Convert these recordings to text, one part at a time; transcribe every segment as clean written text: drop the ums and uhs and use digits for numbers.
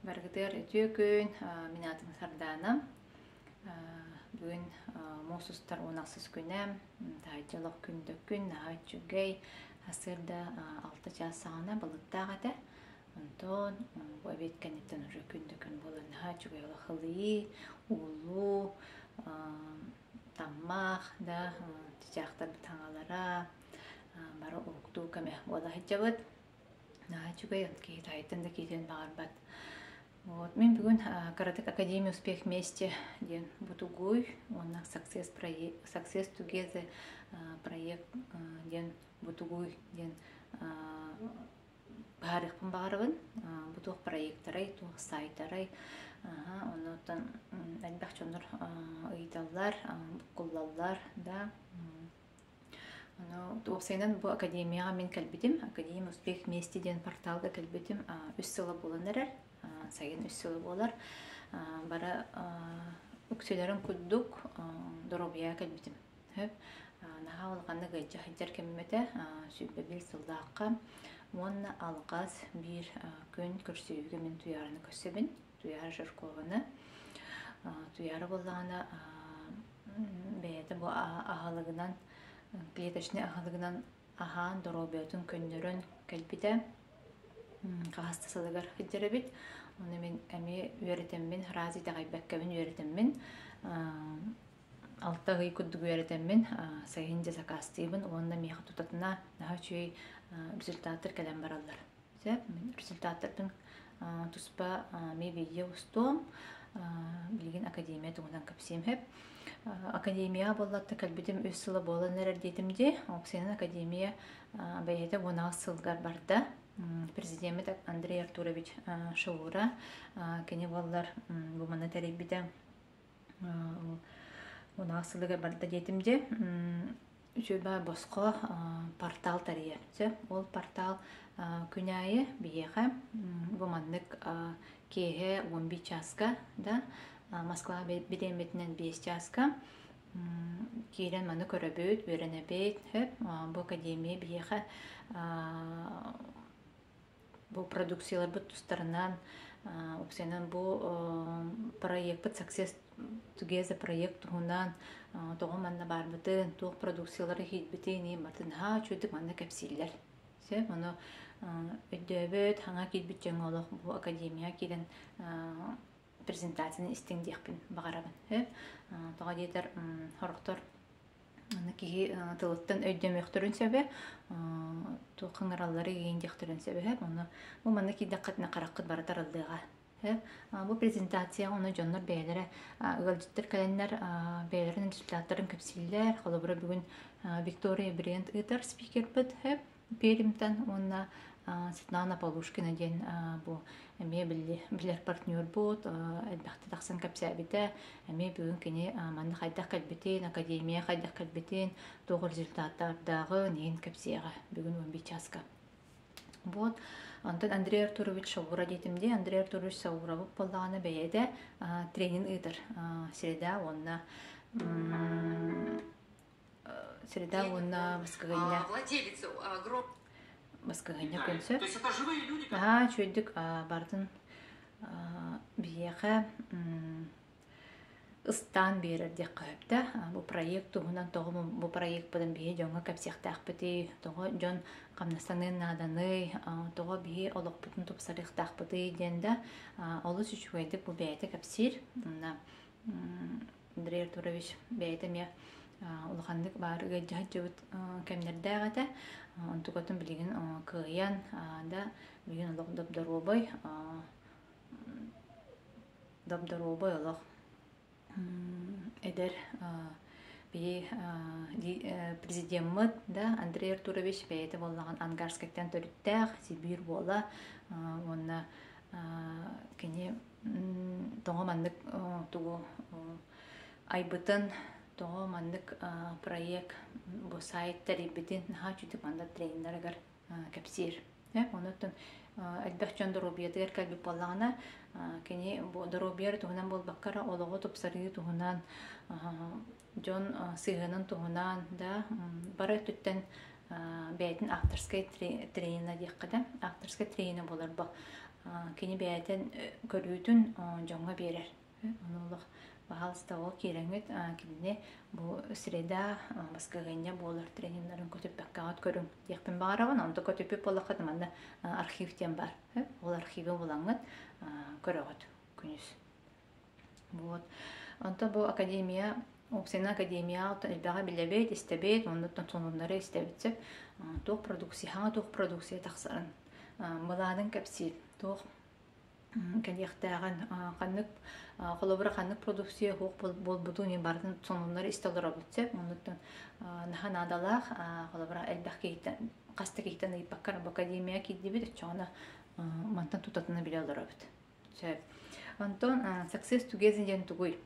Барыгытыгар үтүө күн, мин аатым Сардаана. Бүгүн муус устар уон ахсыс күнэ, таһырдьа олох күн да күн, наһаа үчүгэй. Сарсыарда 6 чаас саҕана балыктаах этэ. Онтон бу эбиэт кэнниттэн уже күн да күн буолан наһаа үчүгэй олох ылыы, уулуу, таммах да, чычаахтарбыт таҥалара бары уһуктуу кэмэ буола сылдьабыт. Наһаа үчүгэй, киһи таһыттан да киириэн баҕарбат. Вот. Мин бүгүн кыратык Академия успех вместе диэн бутугуй уонна Success, проект, Success Together проект диэн бутугуй диэн быһаарыахпын баҕарабын. Бу туох проектарай, туох сайтарай. Оннуттан элбэх дьоннор ыйыталлар, буккуллаллар да. Ону уопсайынан бу академияҕа мин кэлбитим. Академия успех вместе диэн порталга кэлбитим үс сыла буолан эрэр. Сайын үс сыла буолар. Бары үксүлэрин курдук доруобуйаҕа кэлбитим. Сөп. Наһаа улаханнык ыалдьа сылдьар кэмим этэ. 21 сыллаахха уонна алҕас биир күн көрсүһүүгэ мин Туйаараны көрсөбүн. Туйаара Жиркованы. Туйаара буоллаҕына бэйэтэ бу аһылыгынан, клеточнай аһылыгынан аһаан, доруобуйатын көннөрөн кэлбитэ. Хаһыс да сылыгар сылдьар эбит. Ону мин эмиэ үөрэтэммин, араас итэҕэйбэккэбин үөрэтэммин, 6 ый курдук үөрэтэммин, сайын дьэ сакаастыыбын уонна миэхэ тутатына наһаа үчүгэй результаттар кэлэн бараллар. Сөп, мин результаттарбын туспа эмиэ видео устуом. Билигин академия туһунан кэпсиэм сөп. Академияҕа буоллатта кэлбитим үс сыла буолан эрэр диэтим дии. Уопсайынан академия бэйэтэ 16 сылгар барда. Президеммит Андрей Артурович Шаура кини буоллар бу манна тэрийбитэ 16 сылыгар барда диэтим дии. Үчүгэй босхо портал тэрийэр. Сөп. Ол портал күн аайы биһиэхэ бу маннык киэһэ 11 чааска да Москва бириэмэтинэн 5 чааска киирэн маны көрөбүт, үөрэнэбит. Сөп. Бу академия биһиэхэ бу продукцияларбыт тустарынан, уопсайынан бу проекпыт Success Together проект туһунан тоҕо манна баарбытын, туох продукциялары иһийбитин, барытын наһаа үчүгэйдик манна кэпсииллэр. Сөп, ону өйдөөбөт, хаҥа киирбит дьоҥҥо олох бу академияҕа киирэн презентацияны истиҥ диэхпин баҕарабын. Сөп, тоҕо диэтэр сорохтор Аны киһи тылыттан өйдөмүөхтэрин сөбө, туох ыҥыраллары иһин диэхтэрин сөбө. Ону бу манна киирдэххитинэ хараххыт бары тарыллыаҕа. Бу презентацияҕа ону дьоннор бэйэлэрэ ыалдьыттар кэлэннэр бэйэлэрин результаттарын кэпсииллэр. Холобура бүгүн Виктория Брент ыытар спикербит Пермьтан уонна Светлана Полушкина диэн бу эмиэ билэр партнербут, элбэхтэ тахсан кэпсээбитэ. Эмиэ бүгүн кини манна хайдах кэлбитин, академия хайдах кэлбитин, туох результаттардааҕын иһин кэпсиэҕэ бүгүн 11 чааска. Вот. Онтон Андрей Артурович Шаура диэтим дии. Андрей Артурович Шаурабыт буоллаҕына бэйэтэ тренинг ыытар среда уонна Среда уонна баскыгынньа баскыгынньа күн сөп. Наһаа үчүгэйдик барытын биһиэхэ ыстаан биэрэр диэххэ сөп да. Бу проект туһунан тоҕо бу проекпытын биһи дьоҥҥо кэпсиэхтээхпитий, тоҕо дьон хамнастаныан нааданый, тоҕо биһи олохпутун тупсарыахтаахпытый диэн да олус үчүгэйдик бу бэйэтэ кэпсиир. Онно Андрей Артурович бэйэтэ эмиэ улаханнык баар ыалдьа сылдьыбыт кэмнэрдээх этэ. Онтукатын билигин кыайан да билигин олох доп-доруобай доп-доруобай олох эдэр биһи президеммыт да Андрей Артурович бэйэтэ буоллаҕын Ангарскайтан төрүттээх Сибиир буола уонна кини тоҕо маннык тугу айбытын, тоҕо маннык проект бу сайт тэрийбитин наһаа үчүгэй манна тренеригэр кэпсиир. Онуттан элбэх дьон доруобуйатыгар кэлбит буоллаҕына, кини бу доруобуйа туһунан буолбакка эрэ олоҕу тупсарыы туһунан, дьон сыһыанын туһунан да бары өттүттэн бэйэтин авторскай тренинэ диэххэ да, авторскай тренинэ буолар бу. Кини бэйэтин көрүүтүн дьоҥҥо биэрэр. Ону олох баһаалыста ол киирэҥҥит кинини бу среда баскыһыанньа буолар трениннарын көтүппэккэҕит көрүҥ диэхпин баҕарабын. Онто көтүппүт буоллаххыт манна архив диэн баар. Ол архивы булаҥҥыт көрөҕүт күнүс. Вот. Онто бу академия Уопсайынан академияҕа элбэҕи билэбит, истэбит, оннуттан сонуннары истэбит сөп. Туох продукция, хаҥа туох продукция тахсарын, былаанын кэпсиир, туох кэлиэхтээҕин, ханнык холобура ханнык продукция суох буолбутун барытын сонуннары истэ олоробут сөп. Оннуттан наһаа наадалаах, холобура элбэх киһиттэн, хас да киһиттэн ыйыппакка бу академия киирдибит, оччоҕуна мантан тутатына билэ олоробут. Сөп. Онтон Success Together диэн тугуй?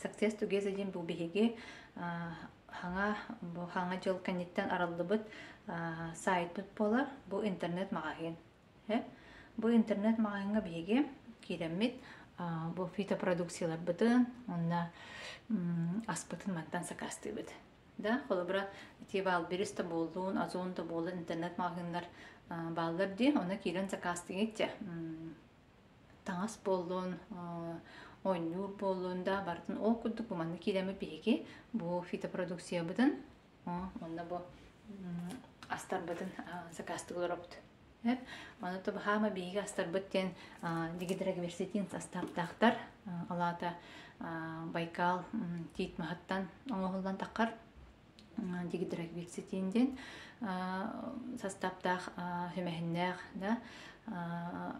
Success Together диэн бу биһиги хаҥа бу хаҥа дьыл кэнниттэн арыллыбыт сайтпыт буолар. Бу интернет-маҕаһыын. Бу интернет-маҕаһыыҥҥа биһиги киирэммит бу фитопродукцияларбытын уонна аспытын мантан сакаастыыбыт. Да, холобура, ити Валберис да буоллун, Озон да буоллун интернет-маҕаһыыннар бааллар дии, онно киирэн сакаастыыгыт дьэ. Таҥас буоллун, оонньуур буоллун да, барытын ол курдук бу манна киирэммит биһиги бу фитопродукциябытын уонна бу астарбытын сакаастыы олоробут. Ону тобаһаама биһиги астарбыт диэн дигидрогверситин састааптаахтар. Ол аата Байкал тиит маһыттан оҥоһуллан таххар дигидрогверситин диэн састааптаах сүмэһиннээх да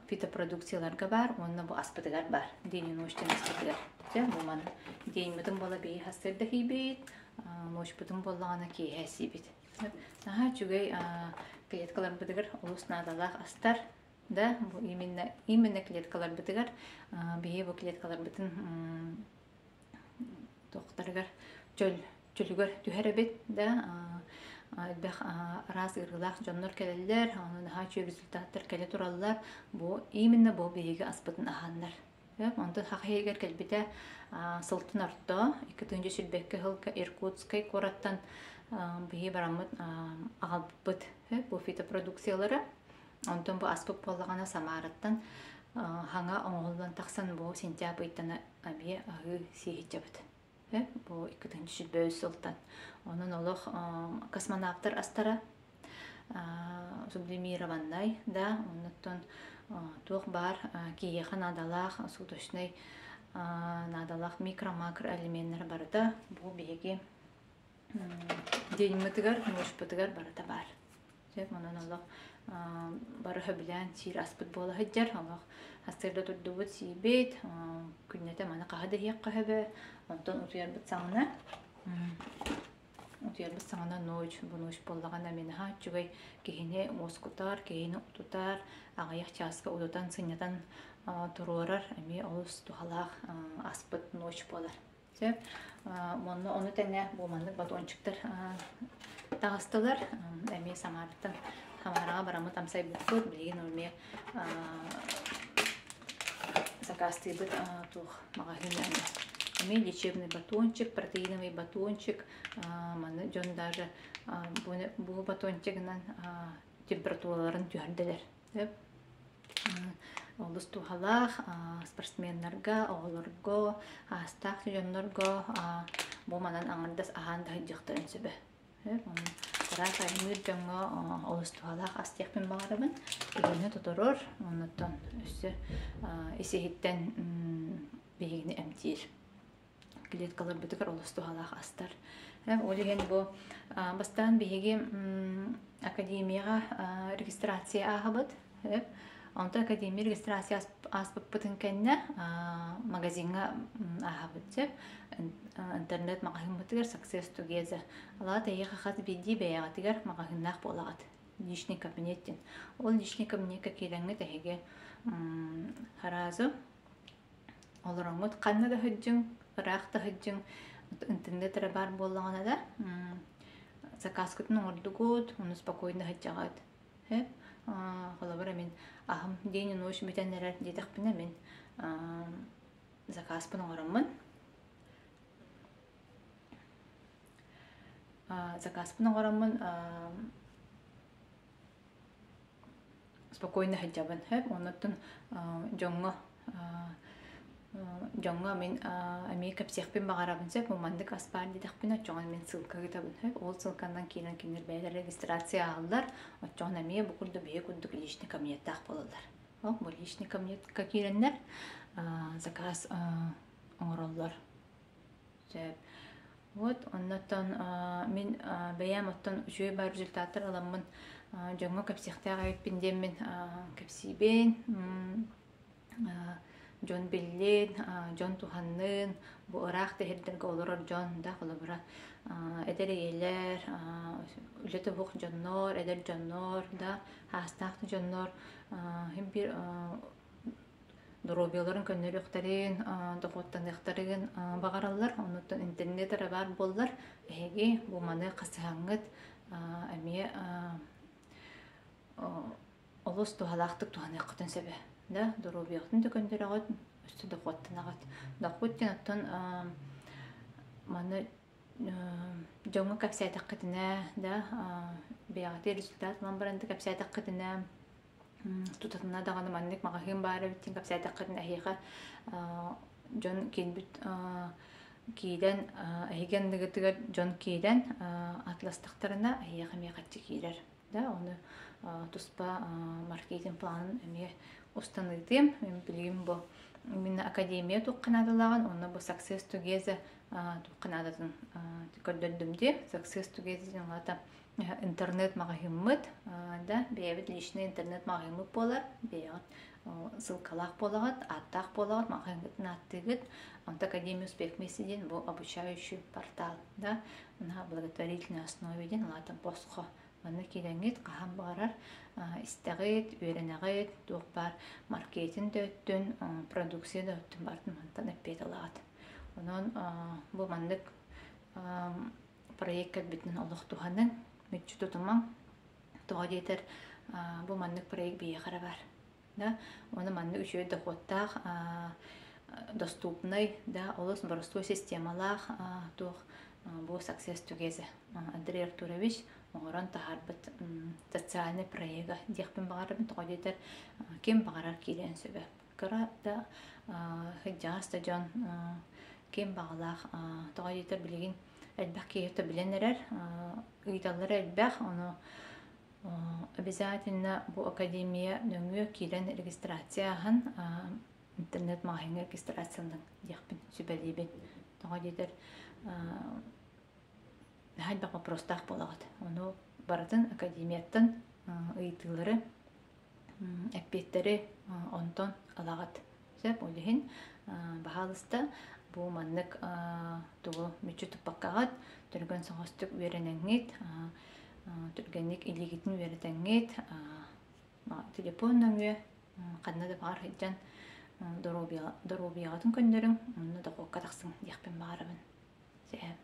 фитопродукцияларга баар уонна бу аспытыгар баар день и ночь диэн аспытыгар. Дьэ бу маны дейммытын буола биһи сарсыарда хийбит, ночьпутун буоллаҕына киэһэ сиибит. Наһаа үчүгэй клеткаларбытыгар олус наадалаах астар да бу именно именно клеткаларбытыгар биһиги бу клеткаларбытын туохтарыгар чөл чөлүгэр түһэр эбит да элбэх араас ыарыылаах дьоннор кэлэллэр ону наһаа үчүгэй результаттар кэлэ тураллар бу именно бу биһиги аспытын аһааннар Онтон Саха иһигэр кэлбитэ сылтын орто, 2 сүүрбэккэ сылга Иркутскай куораттан биһи бараммыт аҕалбыппыт бу фитопродукциялары. Онтон бу аспыт буоллаҕына Самараттан хаҥа оҥоһуллан тахсан бу сентябрь ыйтан эмиэ аһыы сиэһиччэбит. Бу 2 сүүрбэ сылтан. Онон олох космонавтар астара сублимированнай да, оннуттан туох баар киһиэхэ наадалаах суточнай наадалаах микро-макро элеменнэр барыта бу биһиги дьиҥмытыгар, муушпутугар барыта баар. Сөп, онон олох бары сөбүлээн сиир аспыт буола сылдьар. Олох сарсыарда турдубут сиибит, күннэтэ маны хаһа да иһиэххэ сөбө, онтон утуйарбыт саҕана утуйарбыт саҕана ночь, бу ночь буоллаҕына мин наһаа үчүгэй киһини уоскутар, киһини утутар, аҕыйах чааска утутан, сынньатан туруорар эмиэ олус туһалаах аспыт ночь буолар. Сөп. Онно ону тэҥэ бу маннык батончиктар таҕыстылар. Эмиэ Самараттан Самараҕа бараммыт амсайбыппыт. Билигин эмиэ заказтыыбыт туох маҕаһыын эмиэ лечебный батончик, протеиновый батончик. Маны дьон даже бу батончигынан температураларын түһэрдилэр. Сөп. Олус туһалаах спортсменнарга, оҕолорго, аастаах дьоннорго бу манан аҥардас аһаан да сылдьыахтарын сөбө. Араас айанныыр дьоҥҥо олус туһалаах ас диэхпин баҕарабын. Киһини тоторор, оннуттан өссө ис-иһиттэн биһигини эмтиир. Клеткаларбытыгар олус туһалаах астар. Ол иһин бу бастаан биһиги академияҕа регистрация ааһабыт. Онтон академия регистрация ааспыппытын кэннэ магазиҥҥа ааһабыт сөп. Интернет маҕаһыыммытыгар Success Together. Алаат эйиэхэ хас биирдии бэйэҕитигэр маҕаһыыннаах буолаҕыт. Личный кабинет диэн. Ол личный кабинекка киирэҥҥит эһиги сразу Олороҥҥут ханна да сылдьыҥ, ыраах да сылдьыҥ, интернет эрэ баар буоллаҕына да, заказкытын оҥордугут, ону спокойно сылдьаҕыт. Сөп. Холобура мин аһым день и ночь бүтэн эрэр диэтэхпинэ мин заказпын оҥороммун заказпын оҥороммун. Спокойно сылдьабын. Сөп. Оннуттан дьоҥҥо дьоҥҥо мин эмиэ кэпсиэхпин баҕарабын сөп. Маннык ас баар диэтэхпинэ, оччоҕо мин ссылка ыытабын сөп. Ол ссылканан киирэн кинилэр бэйэлэрэ регистрация ааһаллар. Оччоҕуна эмиэ бу курдук биһиги курдук личный кабинеттаах буолаллар. Ол бу личный кабинетка киирэннэр заказ оҥороллор. Сөп. Вот, оннуттан мин бэйэм оттон үчүгэй баар результаттар ыламмын дьоҥҥо кэпсиэхтээх эбиппин диэммин кэпсиибин. Дьон биллин, дьон туһаннын, бу ыраах тэһирдэргэ олорор дьон да холобура эдэр ийэлэр, үлэтэ суох дьоннор, эдэр дьоннор да, аастаах да дьоннор син биир доруобуйаларын көннөрүөхтэрин, дохуоттаныахтарын баҕараллар. Оннуттан интернет эрэ баар буоллар, эһиги бу маны хасыһаҥҥыт эмиэ олус туһалаахтык туһаныаххытын сөбө. Да, доруобуйаҕытын да көннөрөҕүт, өссө дохуоттанаҕыт. Дохуот диэн оттон маны дьоҥҥо кэпсээтэххитинэ, да, бэйэҕитигэр результат ылан баран да кэпсээтэххитинэ, тутатына даҕаны маннык маҕаһыын баар эбит диэн кэпсээтэххитинэ эһиэхэ дьон киирбит киирэн эһиги анныгытыгар дьон киирэн атластахтарына эһиэхэ эмиэ харчы киирэр да ону туспа маркетинг планын эмиэ устан ыытыам. Билигин бу именно академия туохха наадалааҕын уонна бу Success Together туохха наадатын көрдөрдүм дии. Success Together диэн аата интернет-маҕаһыыммыт да бэйэбит личный интернет-маҕаһыыммыт буолар. Бэйэҕит ссылкалаах буолаҕыт, ааттаах буолаҕыт, маҕаһыыҥҥытын ааттыыгыт. Онто Академия Успех вместе диэн бу обучающий портал да на благотворительной основе диэн улаата босхо. Манна киирэҥҥит хаһан баҕарар истэҕит, үөрэнэҕит, туох баар маркетинг да өттүн, продукция да өттүн барытын мантан эппиэт ылаҕыт. Онон бу маннык проект кэлбитин олох туһаныҥ, мүччү тутумаҥ. Тоҕо диэтэр, бу маннык проект биһиэхэ эрэ баар. Да? Уонна маннык үчүгэй дохуоттаах, доступный, да, олус боростуой системалаах туох бу Success Together Андрей Артурович оҥорон таһаарбыт социальный проега диэхпин баҕарабын. Тоҕо диэтэр, ким баҕарар киириэн сөбө. Кыра да, кырдьаҕас да дьон ким баҕалаах тоҕо диэтэр билигин элбэх киһи билэн эрэр, ыйыталлара элбэх, ону обязательно бу академия нөҥүө киирэн регистрация ааһан интернет-маҕаһыыҥҥа регистрацияланыҥ диэхпин сүбэлиибин. Тоҕо диэтэр наһаа элбэх вопростаах буолаҕыт. Ону барытын академияттан ыйытыылары эппиэттэри онтон ылаҕыт. Сөп, ол иһин баһаалыста бу маннык тугу мүччү туппаккаҕыт, түргэн соҕустук үөрэнэҥҥит, түргэнник илиигитин үөрэтэҥҥит, телефон нөҥүө ханна да баҕар сылдьан доруобуйаҕытын көннөрүҥ, онно дохуокка тахсыҥ диэхпин баҕарабын. Сэһэн.